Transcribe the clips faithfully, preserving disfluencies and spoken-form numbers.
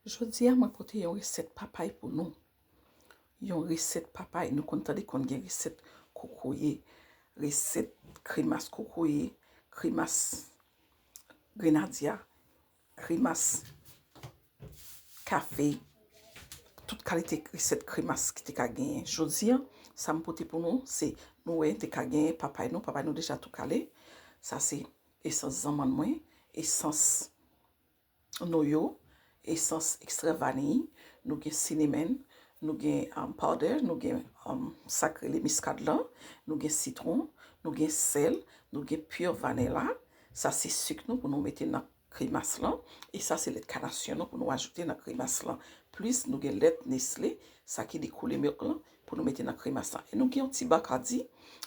Jodi a, mwen pote yon resèt papay pou nou. Yon resèt papay. Nou konn tande konn gen resèt kokoye, resèt kremas kokoye, kremas grenadya, kremas kafe, tout kalite resèt kremas ki te ka genyen. Jodi a, sa m pote pou nou, se nou wè te ka genyen papay nou, papay nou deja tou kale. Sa se esans zanmann mwen, esans noyo, esans ekstrè vaniy, nou gen cinnamon, nou gen um, powder, nou gen um, sa k rele miskad lan, nou gen sitwon, nou gen sèl, nou gen pure vanilla. Sa se sik nou pou nou mete nan kremas lan. E sa se lèt kanasyon nou pou nou ajoute nan kremas lan. Plis nou gen lèt Nestlé, sa ki di koule milk lan, pou nou mete nan kremas lan. E nou gen yon ti Bacardi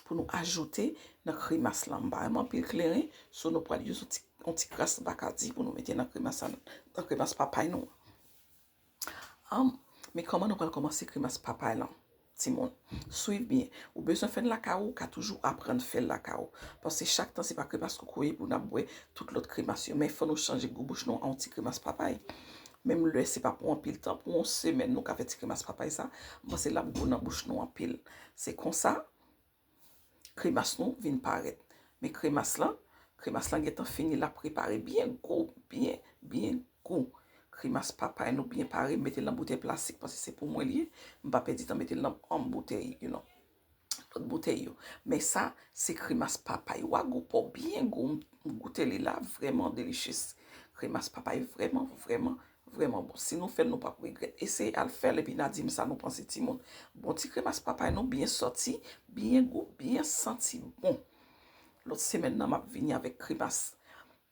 pou nou ajoute nan kremas lan. M pa renmen anpil kleren, so nou pral use yon ti, yon ti kras Bacardi pou nou mete nan kremas lan, nan kremas papay nou. Um, men kòman nou pral kòmanse kremas papay lan? Timoun, swiv byen. Ou bezwen fè l lakay ou, ou ka toujou aprann fè l lakay ou. Paske chak tan se pa kremas kokoye pou n ap bwè tout lòt kremas yo. Men fò nou chanje gou bouch nou a yon ti kremas papay. Menm lè se pa pou anpil tan, pou yon semèn nou ka fè ti kremas papay sa, m panse l ap gou nan bouch nou anpil. Se konsa, kremas nou vin parèt. Men kremas lan, kremas lan gentan fini, l ap prepare byen gou, byen, byen gou. Kremas papay nou byen pare, m mete l nan boutèy plastik, paske se pou mwen li ye. M pa pèdi tan mete l nan, nan boutèy, you know, lòt boutèy yo. Men sa, se kremas papay. Wa gou pa w byen gou, m goute li la, vrèman delicious. Kremas papay vrèman, vrèman, vrèman bon. Si nou fè l, nou p ap regrèt. Eseye al fè l, epi n a di m sa nou panse, timoun. Bon ti kremas papay nou byen sòti, byen gou, byen santi bon. Lòt semèn nan, m ap vini avèk kremas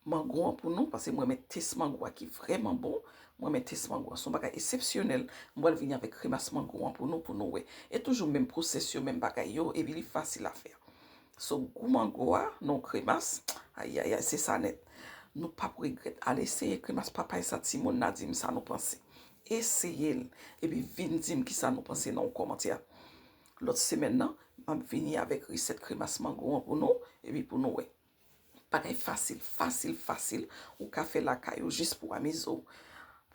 mango an pou nou, paske mwen renmen tès mango a ki vrèman bon. Mwen renmen tès mango a, se yon bagay eksepsyonèl. M pral vini avèk kremas mango an pou nou, pou nou wè. E toujou menm pwosès yo, menm bagay yo, epi li fasil a fè. So, gou mango a, nan kremas, ayayay, se sa nèt. Nou p ap regrèt. Al eseye kremas papay sa, timoun, n a di m sa nou panse. Eseye l, epi vin di m kisa nou panse nan yon kòmantè. Lòt semèn nan, m ap vini avèk resèt kremas mango an pou nou, epi pou nou wè. Bagay fasil, fasil, fasil, ou ka fè lakay ou jis pou amize w.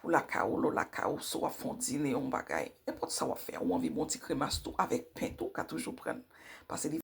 Pou lakay ou, lè w lakay ou, si w ap fè yon dine, yon bagay, nenpòt sa w ap fè, ou anvi bon ti kremas tou, avèk pen tou, ou ka toujou pran l. Paske li